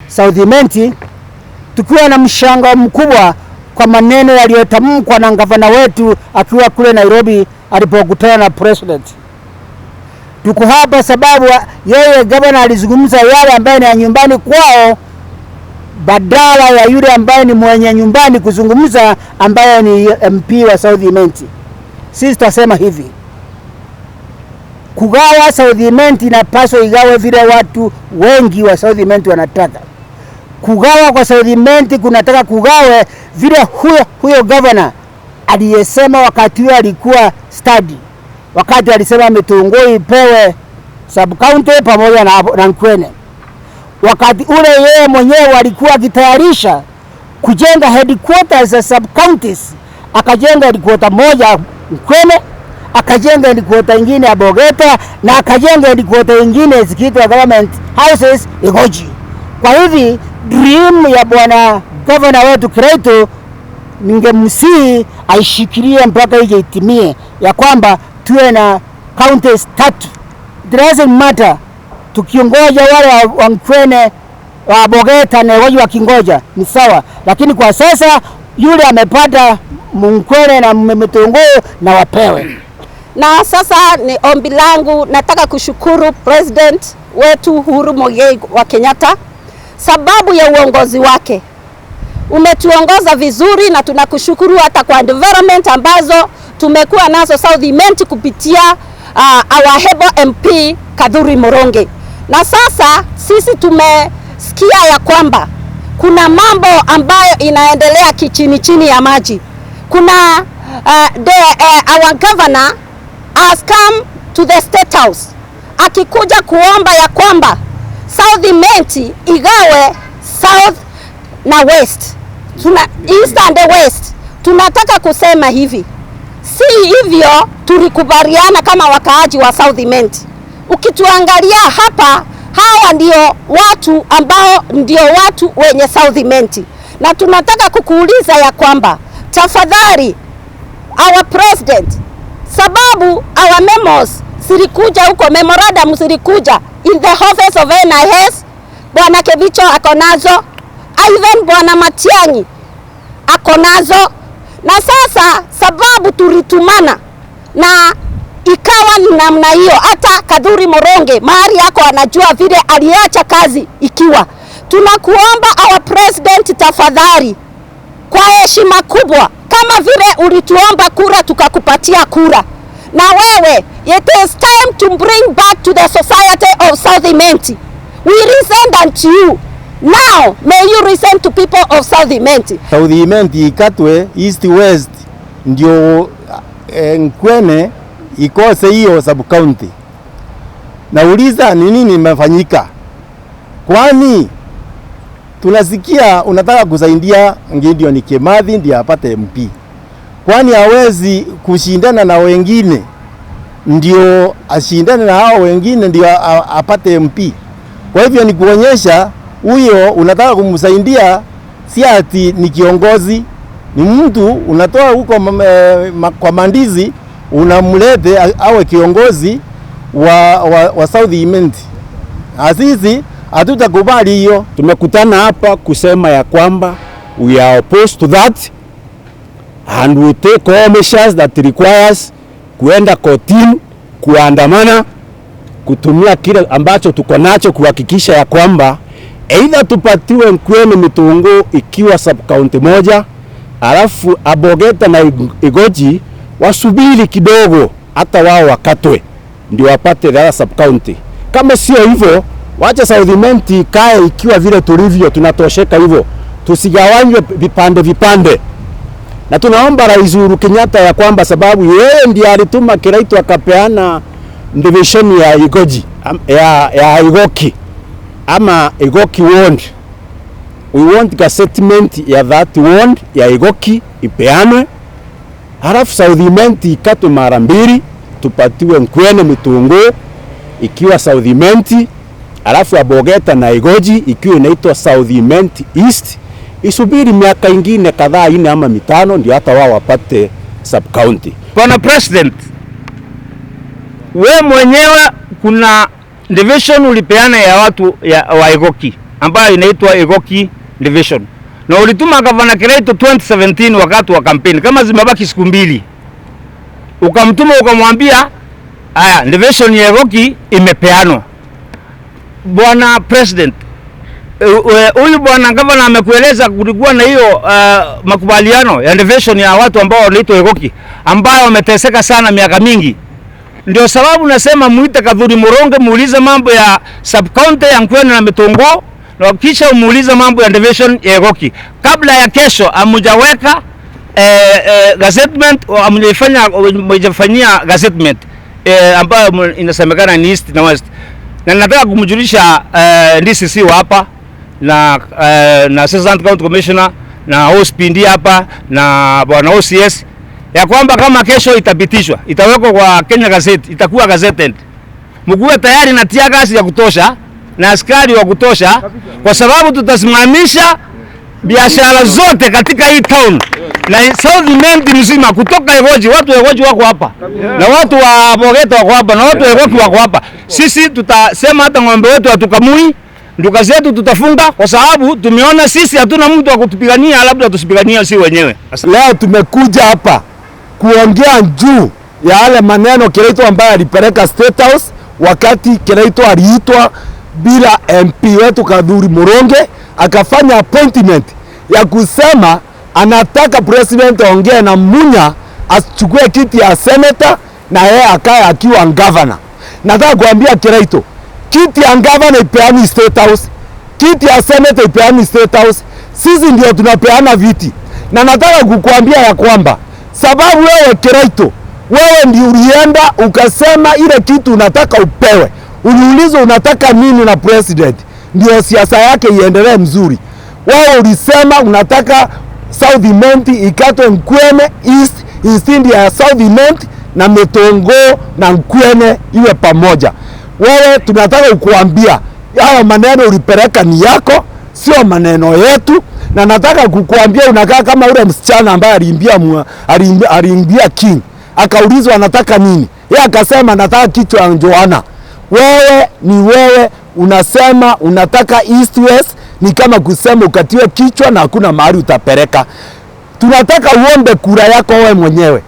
South Imenti, tukiwa na mshangao mkubwa kwa maneno yaliyotamkwa na gavana wetu akiwa kule Nairobi alipokutana na president. Tuko hapa sababu yeye gavana alizungumza yale ambayo ni ya nyumbani kwao badala ya yule ambaye ni mwenye nyumbani kuzungumza ambaye ni MP wa South Imenti. Sisi tutasema hivi, kugawa South Imenti inapaswa igawe vile watu wengi wa South Imenti wanataka. Kugawa kwa South Imenti kunataka kugawe vile huyo huyo governor aliyesema wakati huo alikuwa study, wakati alisema Mitunguu ipewe sub county pamoja na Nkwene. Wakati ule yeye mwenyewe alikuwa akitayarisha kujenga headquarters za sub counties, akajenga headquarter moja Nkwene, akajenga headquarter ingine ya Bogeta na akajenga headquarter ingine zikiitwa government houses Igoji. Kwa hivi dream ya bwana governor wetu Kiraitu ningemsihi aishikilie mpaka ije itimie, ya kwamba tuwe na counties tatu. It doesn't matter tukiongoja wale wa Nkwene, wa Bogeta na Igoji wakingoja ni sawa, lakini kwa sasa yule amepata Nkwene na Mitunguu na wapewe. Na sasa ni ombi langu, nataka kushukuru President wetu Uhuru Muigai wa Kenyatta sababu ya uongozi wake. Umetuongoza vizuri na tunakushukuru hata kwa development ambazo tumekuwa nazo South Imenti kupitia our able MP Kathuri Muronge. Na sasa sisi tumesikia ya kwamba kuna mambo ambayo inaendelea kichini chini ya maji. Kuna our governor has come to the State House akikuja kuomba ya kwamba South Imenti igawe South na West, tuna East and West. Tunataka kusema hivi, si hivyo tulikubaliana kama wakaaji wa South Imenti. Ukituangalia hapa, hawa ndio watu ambao ndio watu wenye South Imenti, na tunataka kukuuliza ya kwamba tafadhali, our president, sababu our memos zilikuja huko, memorandum zilikuja in the office of NIS, Bwana Kebicho ako nazo, even Bwana Matiang'i ako nazo, na sasa sababu tulitumana na ikawa ni namna hiyo. Hata Kathuri Moronge mahali yako anajua vile aliacha kazi. Ikiwa tunakuomba our president, tafadhali, kwa heshima kubwa, kama vile ulituomba kura tukakupatia kura, na wewe, it is time to bring back to the society of South Imenti. We listen unto you now, may you listen to people of South Imenti. South Imenti ikatwe east west ndio Nkwene ikose hiyo sub county. Nauliza, ni nini imefanyika? Kwani tunasikia unataka kusaidia Gideon Kimathi ndiye apate MP. Kwani hawezi kushindana na wengine ndio ashindane na hao wengine ndio apate MP? Kwa hivyo ni kuonyesha huyo unataka kumsaidia si ati ni kiongozi, ni mtu unatoa huko kwa mandizi unamlete awe kiongozi wa South Imenti. Sisi hatutakubali hiyo. Tumekutana hapa kusema ya kwamba we are opposed to that and we take all measures that requires kuenda kotini, kuandamana, kutumia kile ambacho tuko nacho kuhakikisha ya kwamba either tupatiwe Nkwene Mitunguu ikiwa sub county moja, alafu Abogeta na Igoji wasubiri kidogo, hata wao wakatwe ndio wapate the other sub county. Kama sio hivyo, wacha South Imenti ikae ikiwa vile tulivyo, tunatosheka hivyo, tusigawanywe vipande vipande. Na tunaomba Rais Uhuru Kenyatta ya kwamba sababu yeye ndiye alituma Kiraitu akapeana division ya Igoji ya Igoki ama Igoki ward. We want gazettement ya that ward ya Igoki ipeanwe, halafu South Imenti ikatwe mara mbili, tupatiwe Nkwene Mitunguu ikiwa South Imenti, alafu Abogeta na Igoji ikiwa inaitwa South Imenti East, isubiri miaka ingine kadhaa 4 ama 5 ndio hata wao wapate sub county. Bwana President, we mwenyewe kuna division ulipeana ya watu ya Waigoki. ambayo inaitwa Igoki Division, na ulituma Gavana Kiraito 2017 wakati wa kampeni, kama zimebaki siku 2, ukamtuma ukamwambia haya, division ya Igoki imepeanwa. Bwana President, huyu bwana gavana amekueleza kulikuwa na hiyo makubaliano ya division ya watu ambao wanaitwa Igoki ambao wameteseka sana miaka mingi. Ndio sababu nasema muite Kathuri Muronge, muulize mambo ya sub county ya Nkwene na Mitungo, na kisha umuulize mambo ya division ya Igoki. Kabla ya kesho amujaweka gazettement, amujafanyia gazettement ambayo inasemekana ni East na West. Na nataka kumjulisha DCC wa hapa na Assistant County Commissioner na OSPD hapa na bwana OCS ya kwamba kama kesho itapitishwa, itawekwa kwa Kenya Gazette, itakuwa gazetted. Mkuwe tayari na tear gas ya kutosha na askari wa kutosha, kwa sababu tutasimamisha biashara zote katika hii town na South Imenti mzima, kutoka Egoji. Watu wa Egoji wako hapa na watu wa Bogeto wako hapa na watu wa Egoki wako hapa. Sisi tutasema hata ng'ombe wetu hatukamui, duka zetu tutafunga, kwa sababu tumeona sisi hatuna mtu wa kutupigania, labda tusipigania si wenyewe. Leo tumekuja hapa kuongea juu ya yale maneno Kiraito ambaye alipeleka State House wakati Kiraito aliitwa bila MP wetu Kathuri Muronge, akafanya appointment ya kusema anataka president aongee na Munya achukue kiti ya senator na yeye akae akiwa governor. Nataka kuambia Kiraito, kiti ya governor ipeani State House, kiti ya senator ipeani State House. Sisi ndio tunapeana viti, na nataka kukuambia ya kwamba sababu wewe Kiraito, wewe ndio ulienda ukasema ile kitu unataka upewe, uliulizwa unataka nini na president, ndio siasa yake iendelee mzuri. Wewe ulisema unataka South Imenti ikatwe Nkwene East, East ya South Imenti na Mitongo na Nkwene iwe pamoja. Wewe tunataka kukuambia haya maneno ulipeleka ni yako, sio maneno yetu. Na nataka kukuambia unakaa kama ule msichana ambaye aliimbia king, akaulizwa anataka nini, yeye akasema nataka kichwa ya Joana. Wewe ni wewe unasema unataka East West, ni kama kusema ukatiwe kichwa na hakuna mahali utapeleka. Tunataka uombe kura yako wewe mwenyewe.